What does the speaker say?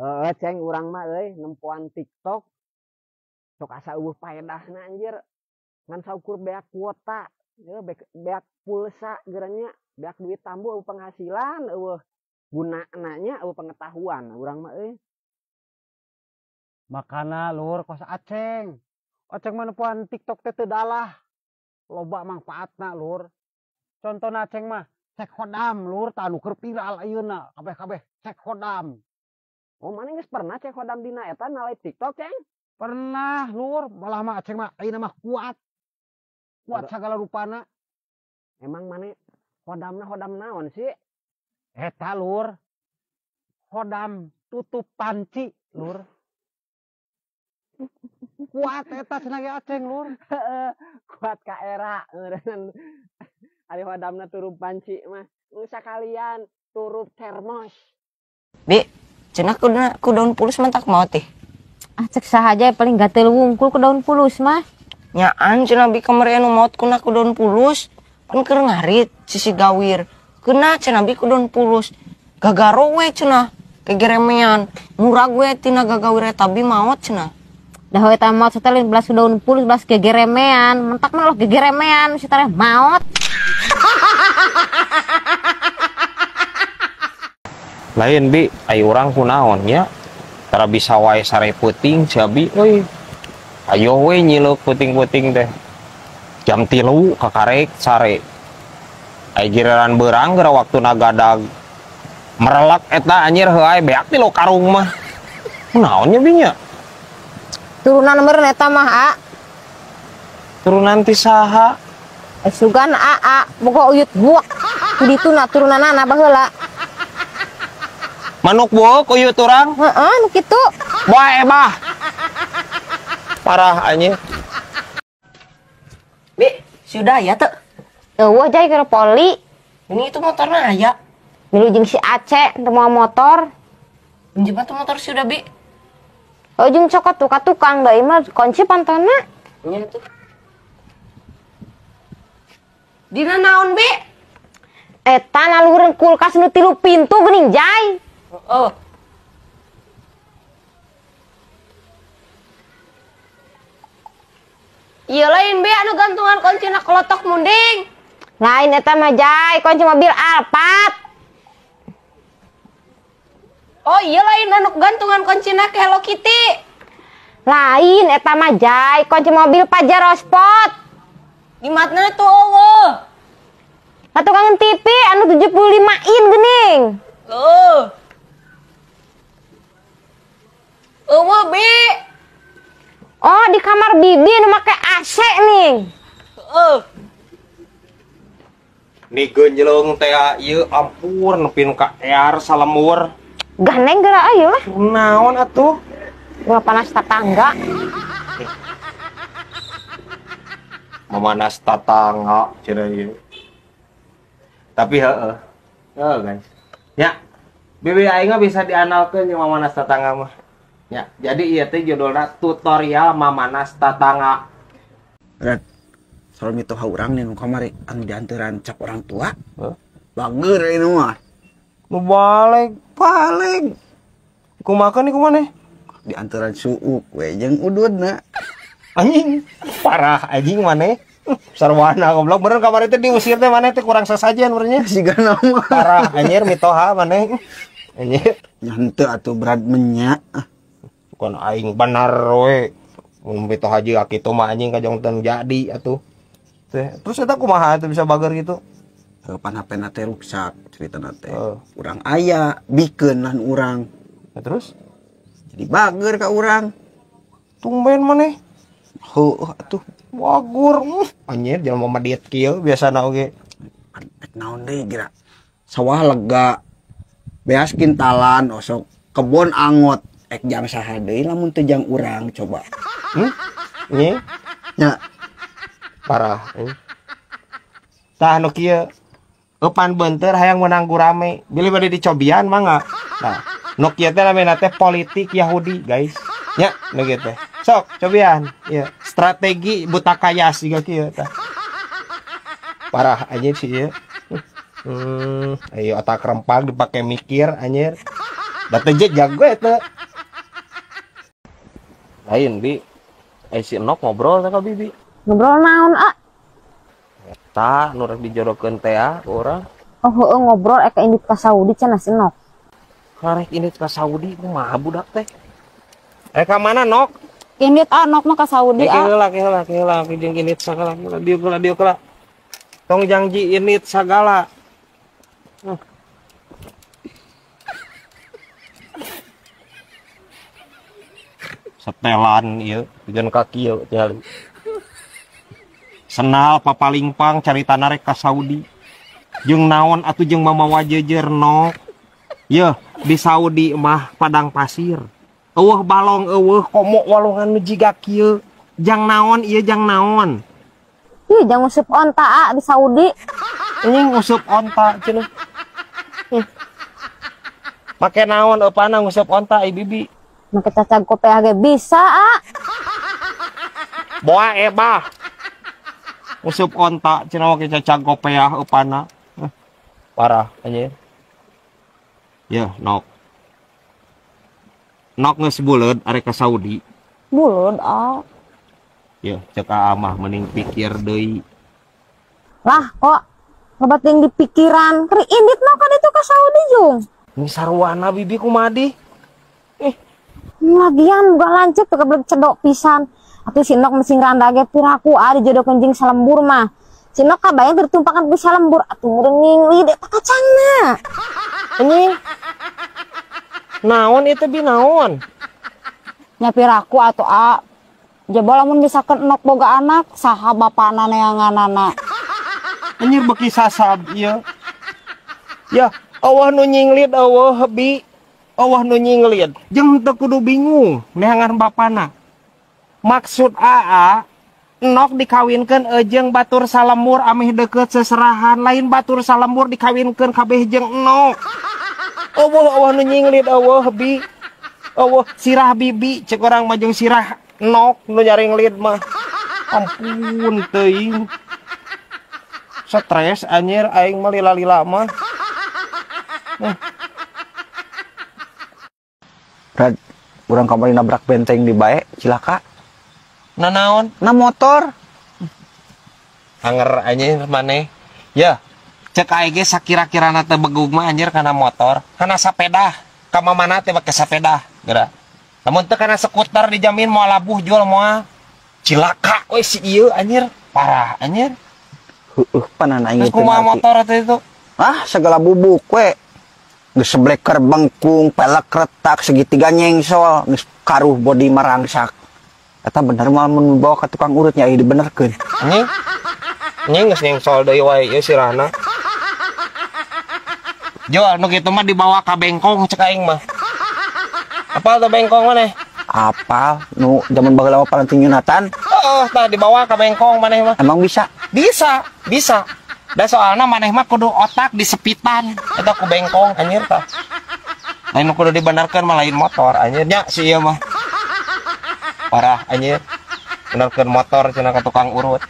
Heeh, ceng urang mah euy nempoan TikTok. Sok asa eueuh paedahna anjir. Ngan saukur beak kuota, ye beak pulsa geureuh nya, beak duit tambuh eueuh penghasilan, eueuh gunana nya, eueuh pengetahuan urang mah euy. Makana lur kos aceng. Aceng mah nempoan TikTok teh teu dalah. Loba mangfaatna lur. Contona aceng mah cek khodam lur tah anu keur viral ayeuna kabeh-kabeh cek khodam. Oh, mana geus pernah cek khodam dina eta na live TikTok, Ceng? Pernah lur, malah mah aceng mah ayeuna mah kuat. Kuat sagala rupana. Emang mana khodamna khodam naon sih? Eta lur. Khodam tutup panci lur. Kuat eta cenah ge aceng lur. Kuat ka era eureun. Ari khodamna turup panci mah. Geus sakalian turup termos. Bi, cenah ku daun pulus mentak maot teh. Ah, cek saha aja paling gatel wungkul ku daun pulus mah. Nyaan cenah bi kamari anu maot kuna ku daun pulus. Pan keur ngarit sisi gawir. Kena cenah bi ku daun pulus. Gagaro we cenah kegeremean. Murag we tina gagawir eta bi maot cenah. Dah eta maot setelin belas ku daun pulus belas gegeremean. Mentak mah loh gegeremean si tareh maot. Lain bi, ai urang kunaon nya? Tara bisa wae sare peuting sia bi euy. Ayo we nyileuk peuting-peuting teh. Jam 3 kakarek sare. Ai giliran beurang geura waktuna gadag. Merelak eta anjir heuay beak 3 karung mah. Kunaon nya bi nya? Turunan meureun eta mah, A. Turunan ti saha? Sugan A, A, boga uyut buak. Ku dituna turunanana baheula. Manuk buuk uyut urang? Heeh, nu kitu. Bae bah. Parah anjing. Bi, sudah ya teu? Eueuh jai keur poli. Ini itu motorna aya. Milu jeung si Aceh teu mawa motor. Pinjem atuh motor sudah, Bi. Oh, jeung cokot tuh ka tukang da ieu mah kunci pantona. Nya tuh. Dina naon, Bi? Eta naluhureun kulkas nu 3 pintu geuning jai. Oh. Iya lain be anu gantungan kuncina kelotok munding. Lain eta mah jai kunci mobil Alphard. Oh iya lain anu gantungan kuncina ke Hello Kitty. Lain eta mah jai kunci mobil Pajero Sport. Di matna tuh eueuh. Lah tukang TV anu 75 in geuning. Loh. Eueuh bi. Oh di kamar bibi nu make AC nih. Heeh. Ni geunjleung teh ieu ampun nepin ka ear salemur. Gandeng geura ayo lah. Naon atuh? Gua panas tatangga. Memanas tatangga cenah ieu. Tapi heeh. Heeh guys. Nya, bibi aing mah bisa diandalkeun jeung mamanas tatangga mah. Ya, jadi ieu teh judulna tutorial mamanas tatangga. Red, soal mitoha urang nih nu kamari anu diantaran cap orang tua. Heuh? Bager ini mah. Nu balik, balik. Kumaha nih kumaneh? Diantaran suuk we jeung ududna. Anjing, parah anjing maneh. Sarwana goblok bener kamari teh diusir teh maneh teh kurang sasajen benernya. Sigana mah. Parah anjir mitoha maneh. Anjir. Nya henteu atuh berat menyak. Bukan aing benar we. Mun mitoha jeung kitu mah anjing kajong teu jadi atuh. Teh, terus eta kumaha atuh bisa bager gitu? Heuh, pan HP na teh ruksak ceritana teh. Urang aya bikeun lan urang. Nah, terus? Jadi bager ka urang. Tumben maneh. Heuh atuh. Wagur. Anjir jelema medit kieu biasana oge. Rek naon deui geura. Sawah lega. Beas kintalan osok kebon angot. Ek jang saha deui lamun teu jang urang coba. Nyi? Nya. Parah. Tah nu kieu. Eupan beunteur hayang meunang gurame. Bilih bade dicobian mangga. Nah, nu kieu teh namina teh politik Yahudi, guys. Nya, nu kieu teh. Sok, cobian. Ieu strategi buta kayas jiga kieu tah. Parah anjir si ieu. Ayo otak rempang dipake mikir anjir. Da teh jago eta. Lain bi. Si Enok ngobrol teh ka bibi. Ngobrol naon, ah? Eta nu rek dijodohkeun teh ah ku urang. Oh heueuh ngobrol ek indit ka Saudi cenah si Nok. Karek indit ka Saudi kumaha budak teh? Ka mana Nok? Indit ah Nok mah ka Saudi ah. Heula heula heula jeung indit sagala dieu heula dieu heula. Tong jangji indit sagala. Setelan ieu jeung kaki ieu tinggal. Senal papalingpang carita narek ka Saudi. Jeung naon atuh jeung mamawa jejer Nok. Yeuh di Saudi mah padang pasir. Eueuh balong eueuh komo walungan nu jiga kieu. Jang naon ieu jang naon? Ih jang nguseup onta ah di Saudi. Anjing nguseup onta cenah. Make naon eupana nguseup onta ai bibi? Make cacag kopeah ge bisa ah. Boa ebah. Nguseup onta cenah make cacag kopeah eupana. Parah anjir. Yeuh Nok. Nok geus buleud arek ka Saudi. Buleud ah. Yeuh ceuk aa mah mending pikir deui. Lah kok loba teuing di pikiran. Keur indit nok ka ditu ka Saudi jung. Ini sarwana bibi kumaha di? Lagian boga lanceuk teu kebeleg cedok pisan. Atuh si Nok mesing randa ge piraku ah dijodohkeun jeung salembur mah. Si Nok kabayang tertumpakan ku salembur atuh meureun nginglid eta kacangna. Anjing. Naon itu bi naon? Nya piraku atuh a. Jaba lamun misalkan Nok boga anak saha bapana neanganana. Anjir beki sasab ieu. Ya, eueuh nu nyinglid eueuh bi. Eueuh nu nyinglid. Jeung teu kudu bingung neangan bapana. Maksud aa Nok dikawinkeun jeung batur salembur ameh deukeut seserahan, lain batur salembur dikawinkeun kabeh jeung Nok. Eueuh eueuh nu nyinglid eueuh bi. Eueuh sirah bibi cek urang mah jeung sirah Nok nu nyaringlid mah. Ampun teuing. Stres anjir aing mah lila-lila mah. Rad, urang kamari nabrak benteng di bae, cilaka. Nanaon? Na motor. Anger anjir maneh. Ya, cek aing ge sakira-kirana teh begug mah anjir kana motor, kana sapeda. Ka mamana teh make sapeda, geura. Lamun teu kana skuter dijamin moal labuh jual moal. Cilaka we si ieu anjir, parah anjir. Heueuh panan aing teu kumaha motor teh itu? Ah, segala bubuk we. Geus sebleker bengkung, pelek retak, segitiga nyengsol, geus karuh bodi marangsak. Eta bener moal mun bawa ka tukang urut nya dibenerkeun. Anjing. Anjing geus nyengsol deui wae ieu sirahna. Jual nu kitu mah dibawa ka bengkong cek aing mah. Apal teh bengkong maneh? Apal nu zaman baheula mah paranting Yunatan. Heeh, tah dibawa ka bengkong maneh mah. Emang bisa? Bisa, bisa. Da soalna maneh mah kudu otak disepitan eta ku bengkong anjir tah. Lain nu kudu dibenarkeun mah lain motor anjir nya si ieu mah. Parah anjir. Benerkeun motor cenah ka tukang urut.